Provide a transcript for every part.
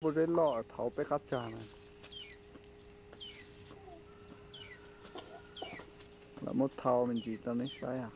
Pob zeb loj thaum peb qab tsag na. Lawv muab thau me ntsis rau neb saib os.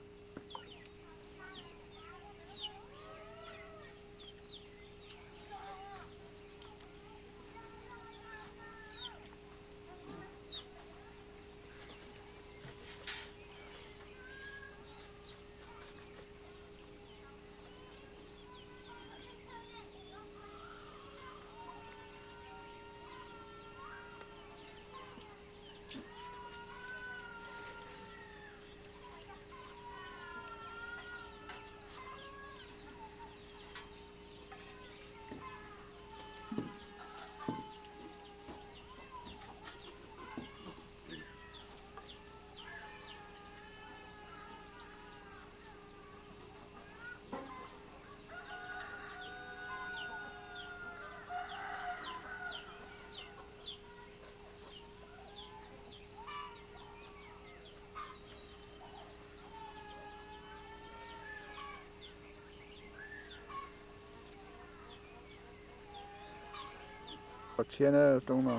Qhov tshiab na, roob no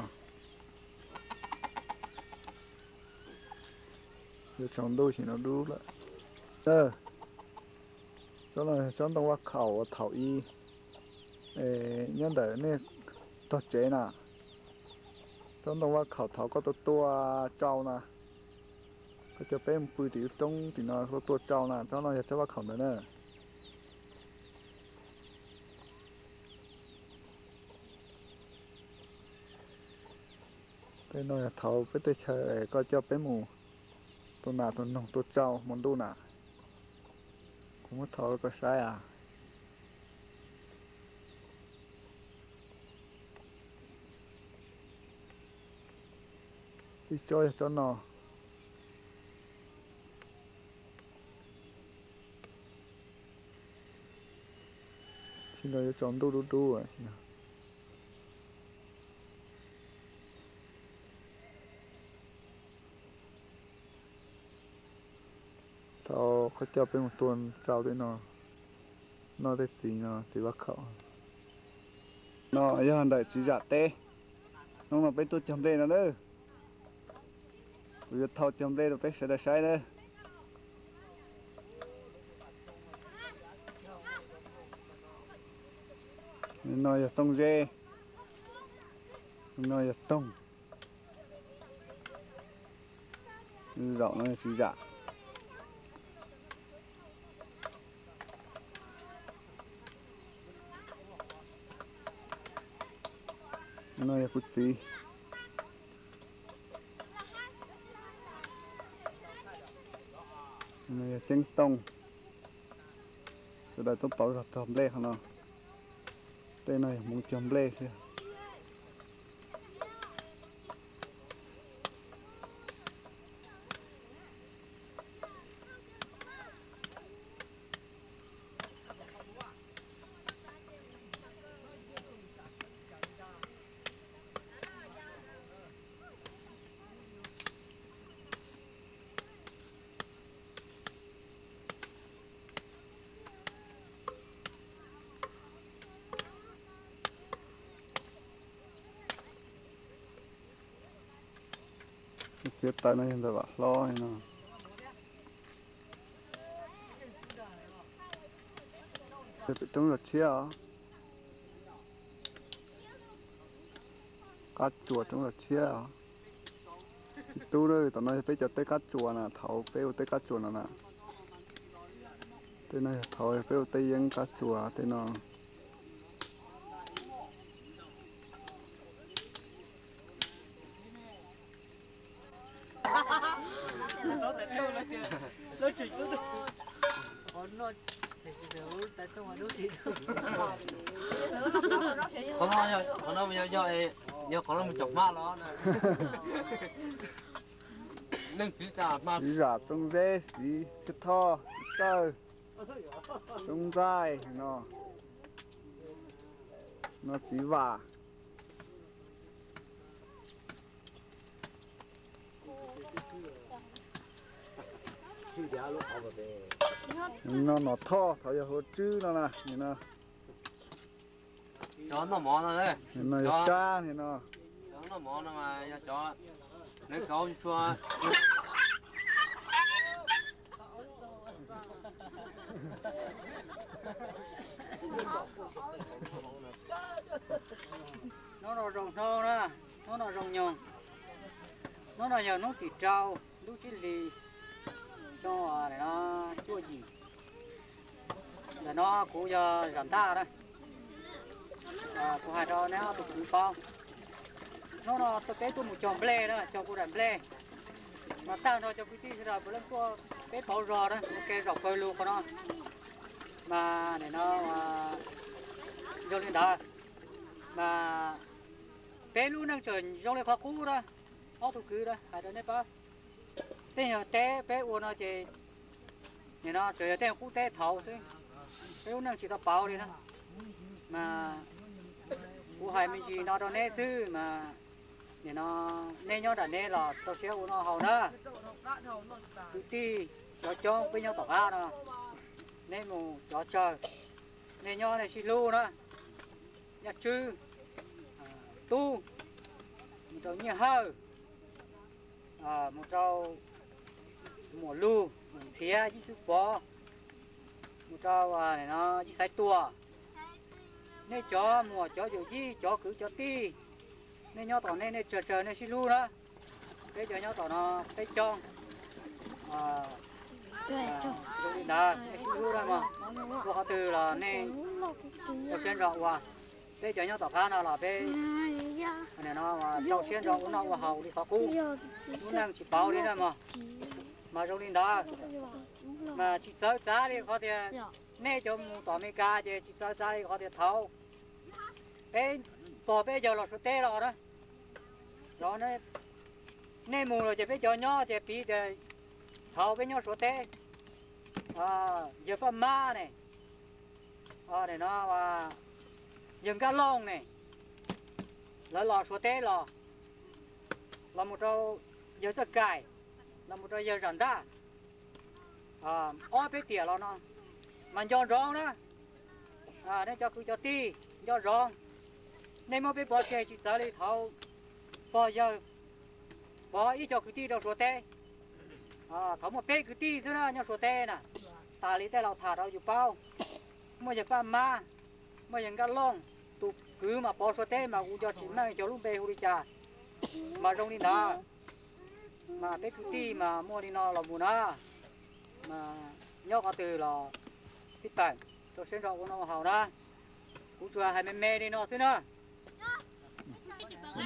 yuav tsaus ntuj sim no dub lawm. Tsob no yog tsob ntoo vaj khaum uas thaum ub nyob ntawm nej tog tsev na. Tsob ntoo vaj khaum thaum koj tuaj tua tsau na, koj coj peb mus pw tim lub roob tim no tuaj tua tsau na, tsob no yog tsob vaj khaum ntawd na. Tej no yog thaum peb teb chaws koj coj peb mus tua nas tua noog tua tsau hmo ntuj na. Kuv muab thau rau koj saib as. Ib tsob yog tsob no. Tsis nrog yuav tsaus ntuj dub dub. Thaum koj coj peb mus tua tsau tej no, noj tej txiv no, txiv vaj khaum. No yog ntawm txiv zam teb. Hnub no peb tuaj cog nplej no na. Kuv yuav thau cog nplej rau peb sawv daws saib na. No yog tooj zeb, no yog toog. Zaum no txiv zam. No yog kuv txiv. No yog ceeb tooj. Sawv daws tuaj pauv zog cog nplej qhov no. Tej no yog hmoov cog nplej xwb. Txiav taws no yog ntawm Vam Hlob no. Pem roob zos tshiab os. Qab tsuas roob zos tshiab os. Tub, tom no yog peb cov teb qab tsuas na, thaum peb ua teb qab tsuas no na. Tej no yog thaum peb ua teb yeeb qab tsuas tej no. Qhov no yog qhov no mus cov hmab los. Txiv zam, Txooj Zeb, Txiv Txhiaj Thoj, Txiv Tawj, Txooj Ntxaij no, no Txiv Vam. No Nom Thoj, thaum yog Hua Tswb no na, no. Cov noj mov no, cov noj mov no mas yog cov neev kauv tshua. Hnub no zoo hnub na, hnub no zoo nyoog. Hnub no yog hnub tim rau lub tsib hlis xyoo cuaj yim. Ntawm no kuv yog Zam Ntaj na. Kuv hais rau neb ob tug kwv paub, hnub no peb tuaj mus cog nplej na, cog kuv daim nplej. Mas tag nrho cov kwv tij sawv daws puav leej tuaj peb pauv zog na, ua ke zaum pawg lug qhov no. Mas nim no zoo li ntawd, mas peb lub neej tseem zoo li qhov qub na, ob tug kwv na, hais rau neb paub. Tej nyuag teb peb ua no ces nim no tsuas yog tej qub teb thaud xwb, peb lub neej tsis tau pauv li na. Mas kuv hais me ntsis no rau neb xwb mas nim no neb nyob nram neb los rau siab ua noj haus na. Kwv tij cov coob peb nyob tom qab no, neb mus cov tsawg, nej nyob nej sib hlub na. Nyaj Tswb, Tub, mus rau Nyiaj Hawj, mus rau Muam Lug, Muam Ntxhiav, Yij Txwj Pov, mus rau Yij Xaiv Tuam. Nej cov muam cov yawm yij cov kwv cov tij, nej nyob tom nej, nej tsawg tsawg nej sib hlub na. Peb cov nyob tom no peb coob zoo li ntawd, nej sib hlub na mog. Ua qhov twg los nej rau siab ntso ua. Peb cov nyob tom qab no los peb rau siab ntso ua noj ua haus li qhov qub, lub neej tsis pauv li na mog. Mas zoo li ntawd, mas tsis txawv txav li qhov tias nej cov mus tom Amelikas ces tsis txawv txav li qhov tias thaud peb pog peb yawg los Suav teb los na. Nej mus los ces peb cov nyob ces piv tias thaud peb nyob Suav teb, yawg Paj Mab ne, no, yawg Nkaj Looj ne, lawv los Suav teb los, los mus rau yawg Txawj Kaim, los mus rau yawg Zam Ntaj, ob peb tiam los no, mas nco ntsoov na, nej cov kwv cov tij nco ntsoov, nej muab peb pov tseg tsis txawv li thaud pog yawg pov ib co kwv tij rau Suav teb. Thaud muaj peb kwv tij xwb na nyob Suav teb na, tas li tej laus tham rau yus paub. Muaj yawg Paj Mab, muaj yawg Nkaj Looj, tus kwv mas pov Suav teb mas kuv nco tsis meej xyov lub npe hu li cas, mas zoo li ntawd. Mas peb kwv tij mas muaj li no los mus na, mas nyob qhov twg los xij peem rau siab ntso ua noj ua haus na. Kuv tsuas hais me me li no xwb na.